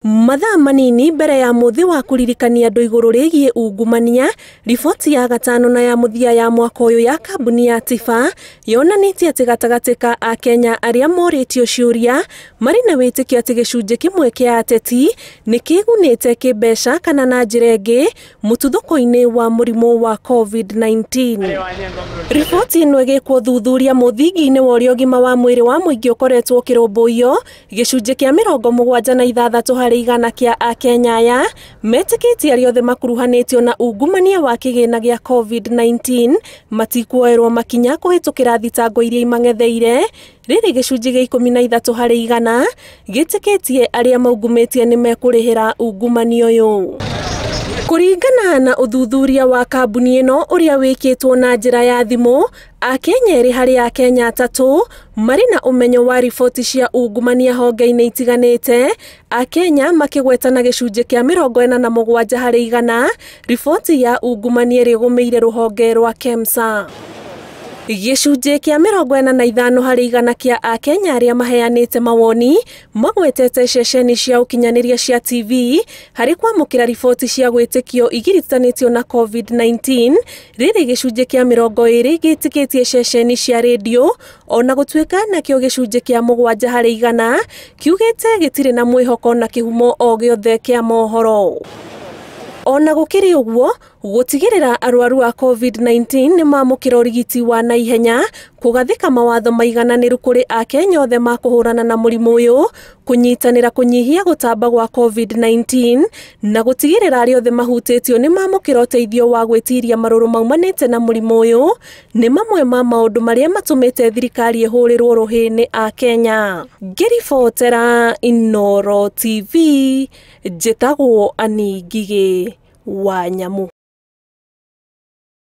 Mathaa manini mbere ya mũthĩ wa kũririkania andũ igũrũ rĩgiĩ ungumania, riboti ya gatano na ya mũthia ya mwaka ũyũ ya kambuni ya Tifa yonanĩtie atĩ gatagatĩ ka Akenya arĩa morĩtio ciũria marĩ na wĩtĩkio atĩ gĩcunjĩ kĩmwe kĩa ateti nĩ kĩgunĩte kĩmbeca kana na njĩra ĩngĩ mũtuthũko-inĩ wa mũrimũ wa COVID-19. Riboti ĩno ĩgĩkwo thuthuria mũthingi-inĩ wa ũrĩa ũgima wa mwĩrĩ wa mũingĩ ũkoretwo ũkĩrũmbũiyo, gĩcunjĩ kĩa 76 harĩ igana kĩa Akenya aya metĩkĩtie arĩa othe makuruhanĩtio na ungumania wa kĩgĩna gĩa COVID-19 matikuoerwo makinya kũhĩtũkĩra thitango iria imang'etheire, rĩrĩ gĩcunjĩ gĩa 13 harĩ igana gĩtĩkĩtie arĩa maungumĩtie nĩ mekũrĩhĩra ungumania ũyũ. Kũringana na ũthuthuria wa kambuni ĩno ũrĩa wĩkĩtwo na njĩra ya thimũ, Akenya 2 harĩ Akenya 3 marĩ na ũmenyo wa riboti cia ungumania honge-inĩ itiganĩte, Akenya makĩgweta na gĩcunjĩ kĩa 47 harĩ igana riboti ya ungumania ĩrĩa ĩgũmĩire rũhonge rwa KEMSA. Gĩcunjĩ kĩa 45 harĩ igana kĩa Akenya arĩa maheanĩte mawoni magwetete ceceni cia ũkinyanĩria cia TV harĩ kwamũkĩra riboti cia gwĩtĩkio igiritanĩtio na COVID-19, rĩrĩ gĩcunjĩ kĩa 20 gĩtĩkĩtie ceceni cia rĩndiũ, ona gũtuĩka nakĩo gĩcunjĩ kĩa 7 harĩ igana kiugĩte gĩtirĩ na mwĩhoko na kĩhumo o gĩothe kĩa mohoro. Ona gũkĩrĩ ũguo, gũtigĩrĩra arwaru a COVID-19 nĩ mamũkĩra ũrigiti wa naihenya, kũgathĩka mawatho maigananĩru kũrĩ Akenya othe ma kũhũrana na mũrimũ ũyũ, kũnyitanĩra kũnyihia gũtamba gwa COVID-19 na gũtigĩrĩra arĩa othe mahutĩtio nĩ mamũkĩra ũteithio wa gwĩtiria marũrũ maumanĩte na mũrimũ ũyũ nĩ mamwe ma maũndũ marĩa matũmĩte thirikari ĩhũrĩrwo rũhĩ nĩ Akenya. Ngĩribotera Inooro TV, njĩtagwo Annie Ngigĩ wa Nyamu.